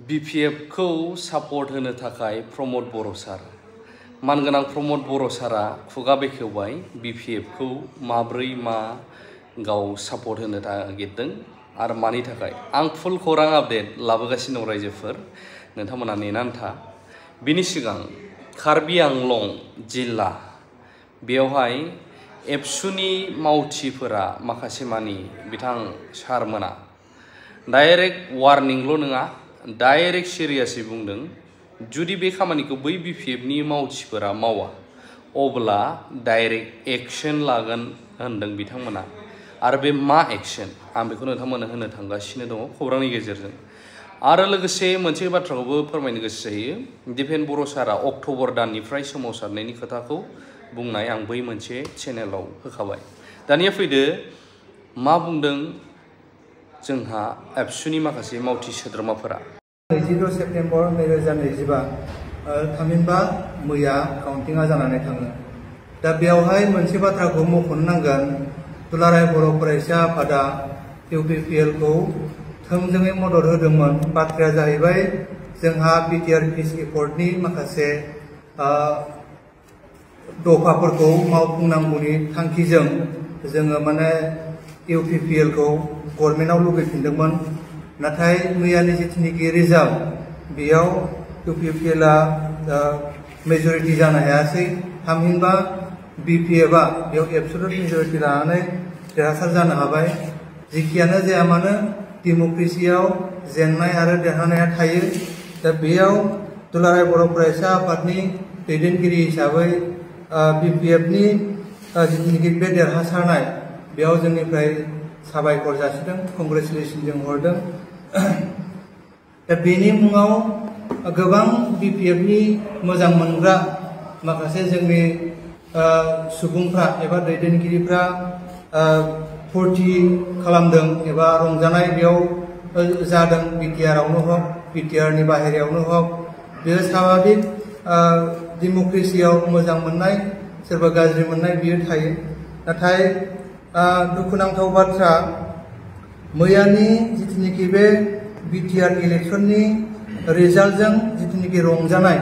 BPF खौ support होनो थाखाय प्रमोद बर' सार मानगोनां प्रमोद बर' सारा खुगा बेखेवबाय BPF खौ माब्रै मा गाव सापर्ट होनो नागिरदों आरो मानि थाखाय आं फुल खौरां आपडेट लाबोगासिनो दं रायजोफोर नोंथांमोना नेनानै था बिनि सिगां कार्बि आंलं जिल्ला बेवहाय एबसुनि मावथिफोरा माखासे मानि बिथां सारमोना डाइरेक्ट वार्निंल' नङा डाइरेक्ट सिरियासै बुंदों जुदि बे खामानिखौ बै BPF नि मावथिफोरा मावा अब्ला डाइरेक्ट एक्शन लागोन होनदों बिथांमोना आरो बे मा एक्शन आं बेखौ नोंथांमोननो होनो थांगासिनो दङ खौरांनि गेजेरजों आरो लोगोसे मोनसे बाथ्राखौबो फोरमायनो गोसो जायो दिपेन बर' सारा अक्ट'बर दाननिफ्राय सोमावसारनायनि खोथाखौ बुंनाय आं बै मोनसे चेनेलाव होखाबाय दानिया फैदो मा बुंदों जोंहा एबसुनि माखासे मावथि सोद्रोमाफोरा 22 सेप्तेम्बर 2025 थामहिनबा मैया काउन्टिंआ जानानै थाङो दा बेवहाय मोनसे बाथ्राखौ मख'नो नांगोन दुलाराय बर' फरायसा आफादा UPPL खौ थोंजोङै मदद होदोंमोन बाथ्राया जाहैबाय जोंहा BTR पिस एकर्डनि माखासे दफाफोरखौ मावफुंनांगौनि थांखिजों जोङो माने UPPL खौ गभर्नमेन्टआव लुगैफिनदोंमोन नाथाय मैयानि जितुनिखि रिजाल्ट बेयाव UPPL आ मेजरिटी जानो हायासै थामहिनबा BPF आ बेयाव एबसुलुट मेजरिटी लानानै देरहासार जानो हाबाय जिखियानो जाया मानो डेम'क्रेसियाव जेननाय आरो देरहानाया थायो दा बेयाव दुलाराय बर' फरायसा आफादनि दैदेनगिरि हिसाबै BPF नि जितुनिखि बे देरहासारनाय बेयाव जोंनिफ्राय साबायखर जासिदों कंग्रेचुलेसन जों हरदों दा बेनि मुङाव गोबां BPF नि मोजां मोनग्रा माखासे जोंनि सुबुंफ्रा एबा दैदेनगिरिफ्रा फुरथि खालामदों एबा रंजानाय बेयाव जादों BTR आवनो हक BTR नि बाहेरायावनो हक बेयो स्वाभाबिक डेम'क्रेसियाव मोजां मोननाय सोरबा गाज्रि मोननाय बियो थायो नाथाय दुखुनांथाव बाथ्रा मैयानि जितुनिखि बे BTR इलेक्शननि रिजाल्टजों जितुनिखि रंजानाय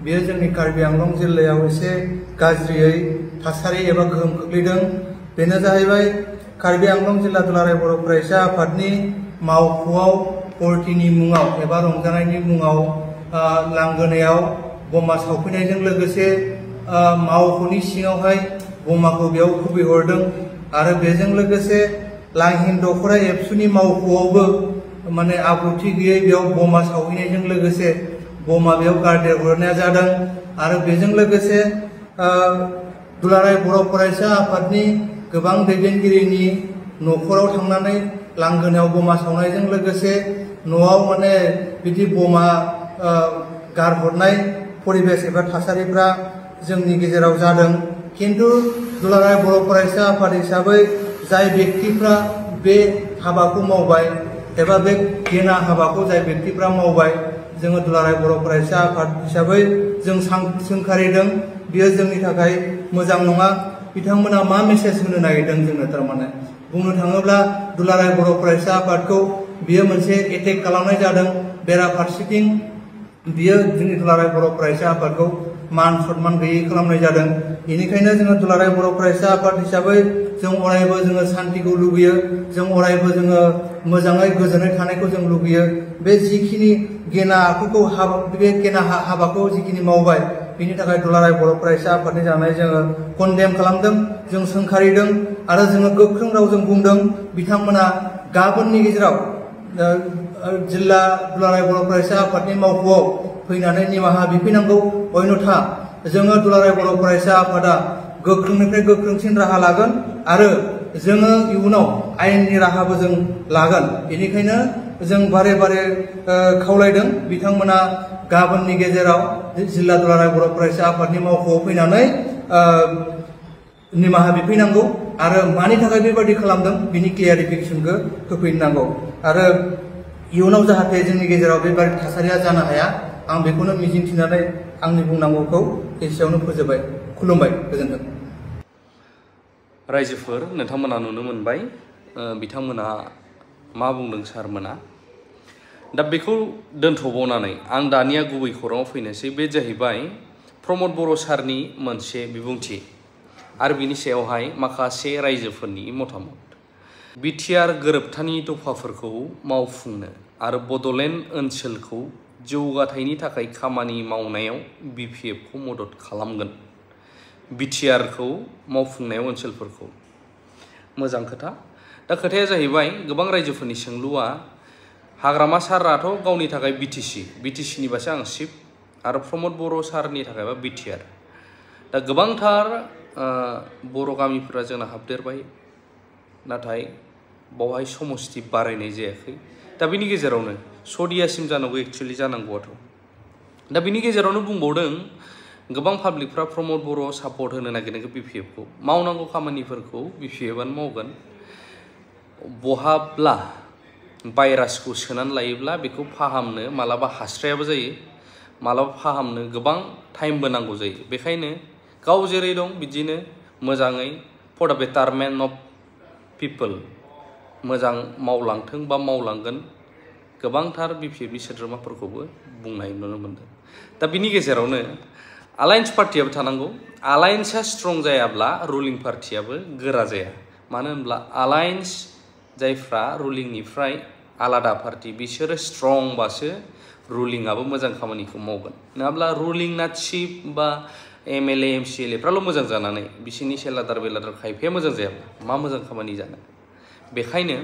बेयो जोंनि कार्बि आंलं जिल्लायाव एसे गाज्रियै थासारि एबा गोहोम खोख्लैदों बेनो जाहैबाय कार्बि आंलं जिल्ला दुलाराय बर' फरायसा आफादनि मावख'आव पार्टिनि मुङाव एबा रंजानायनि मुङाव लांगोनायाव बमा सावफैनायजों लोगोसे मावख'नि सिङावहाय बमाखौ बेयाव खुबैहरदों आरो बेजों लोगोसे लांहिन दख'रा एबसुनि मावख'आवबो माने आब्रुथि गैयै बेयाव बमा सावहैनायजों लोगोसे बमा बेयाव गारदेरहरनाया जादों आरो बेजों लोगोसे दुलाराय बर' फरायसा आफादनि गोबां दैदेनगिरिनि न'खराव थांनानै लांगोनायाव बमा सावनायजों लोगोसे न'आव माने बिदि बमा गारहरनाय परिबेस एबा थासारिफ्रा जोंनि गेजेराव जादों किन्तु दुलाराय बर' फरायसा आफाद हिसाबै जाय व्यक्तिफ्रा बे हाबाखौ मावबाय एबा बे गेना हाबाखौ जाय व्यक्तिफ्रा मावबाय जोङो दुलाराय बर' फरायसा आफाद हिसाबै जों सोंखारिदों बियो जोंनि थाखाय मोजां नङा बिथांमोना मा मेसेज होनो नागिरदों जोंनो थारमाने बुंनो थाङोब्ला दुलाराय बर' फरायसा आफादखौ बियो मोनसे एटेक खालामनाय जादों बेराफारसेथिं बियो जोंनि दुलाराय बर' फरायसा आफादखौ मान सनमान गैयै खालामनाय जादों बेनिखायनो जोङो दुलाराय बर' फरायसा आफाद हिसाबै जों अरायबो जोङो शान्तिखौ लुबैयो जों अरायबो जोङो मोजाङै गोजोनै थानायखौ जों लुबैयो बे जिखिनि गेना आखुखौ बे गेना हाबाखौ जिखिनि मावबाय बेनि थाखाय दुलाराय बर' फरायसा आफादनि जानाय जोङो कन्डेम खालामदों जों सोंखारिदों आरो जोङो गोख्रों रावजों बुंदों बिथांमोना गाबोननि गेजेराव जिल्ला दुलाराय बर' फरायसा आफादनि मावख'आव फैनानै निमाहा बिफैनांगौ अन्यथा जोङो दुलाराय बर' फरायसा आफादा गोख्रोंनिफ्राय गोख्रोंसिन राहा लागोन आरो जोङो इयुनाव आयेननि राहाबो जों लागोन बेनिखायनो जों बारे बारे खावलायदों बिथांमोना गाबोननि गेजेराव जिल्ला दुलाराय बर' फरायसा आफादनि मावख'आव फैनानै निमाहा बिफैनांगौ आरो मानि थाखाय बेबादि खालामदों बिनि क्लियारिफिकेसनखौ होफैनांगौ आरो इयुनाव जाहाथे जोंनि गेजेराव बेबादि थासारिया जानो हाया आं बेखौनो मिजिंथिनानै आंनि बुंनांगौखौ एसेयावनो फोजोबबाय खुलुमबाय गोजोन्थों रायजोफोर नोंथांमोना नुनो मोनबाय बिथांमोना मा बुंदों सारमोना दा बेखौ दोनथ'बावनानै आं दानिया गुबै खौराङाव फैनोसै। बे जाहैबाय प्रमद बर' सारनि मोनसे बिबुंथि आरो बिनि सायावहाय माखासे रायजोफोरनि मतामत। बिटिआर गोरोबथानि दफाफोरखौ मावफुंनो आरो बड'लेण्ड ओनसोलखौ जौगाथायनि थाखाय खामानि मावनायाव बिपिएफखौ मदद खालामगोन। बिटिआरखौ मावफुंनायाव ओनसोलफोरखौ मोजां खोथा। दा खोथाया जाहैबाय गोबां रायजोफोरनि सोंलुआ हाग्रामा साराथ' गावनि थाखाय बिटिसिनिबासो आं चिफ आरो प्रमद बर' सारनि थाखायबा बिटिआर। दा गोबांथार बर' गामिफोरा जोंना हाबदेरबाय, नाथाय बावहाय समस्ति बारायनाय जायाखै। दा बिनि गेजेरावनो सदियासिम जानांगौ, एक्चुअलि जानांगौआथ'। दा बिनि गेजेरावनो बुंबावदों गोबां पाब्लिकफ्रा प्रमद बर' सापर्ट होनो नागिरनायखौ बिपिएफखौ मावनांगौ खामानिफोरखौ बिपिएफआनो मावगोन। बहाब्ला भाइरासखौ सोनानै लायोब्ला बेखौ फाहामनो मालाबा हास्रायाबो जायो, मालाबा फाहामनो गोबां टाइमबो नांगौ जायो। बेखायनो गाव जेरै दं बिदिनो मोजाङै फर द बेटारमेन्ट अफ पिपोल मोजां मावलांथों बा मावलांगोन। गोबांथार बिपिएफनि सोद्रोमाफोरखौबो बुंनाय नुनो मोनदों। दा बिनि गेजेरावनो आलायन्स पार्टियाबो थानांगौ। आलायन्सआ स्ट्रं जायाब्ला रुलिं पार्टियाबो गोरा जाया। मानो होनब्ला आलायन्स जायफ्रा रुलिंनिफ्राय आलादा पार्टि बिसोरो स्ट्रंबासो रुलिंआबो मोजां खामानिखौ मावगोन। नङाब्ला रुलिंना चिफ बा एमएलए एमसिएलएफ्राल' मोजां जानानै बिसोरनि सेलादार बेलादार खायफाया मोजां जायाब्ला मा मोजां खामानि जानो। बेखायनो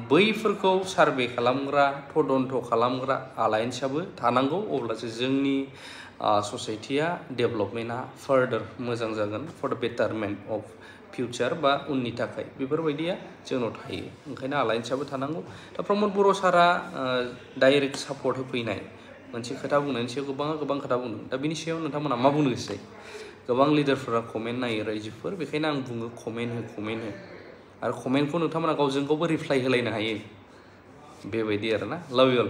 बैफोरखौ सार्भे खालामग्रा तदन्त खालामग्रा आलायन्सआबो थानांगौ। अब्लासो जोंनि ससाइटिया डेभेलपमेन्टआ फार्दार मोजां जागोन फर द बेटारमेन्ट अफ फिउचार बा उननि थाखाय बेफोरबायदिया जोंनाव थायो। ओंखायनो आलायन्सआबो थानांगौ। दा प्रमद बर' सारा डाइरेक्ट सापर्ट होफैनाय मोनसे खोथा बुंनायनि सायाव गोबां खोथा बुंदों। दा बिनि सायाव नोंथांमोना मा बुंनो गोसो जायो? गोबां लिडारफोरा कमेन्ट नायो रायजोफोर, बेखायनो आं बुङो कमेन्ट हो आरो कमेन्टखौ नोंथांमोना गावजों गावबो रिप्लाइ होलायनो हायो। बेबायदि आरोना। लाभ इउ अल।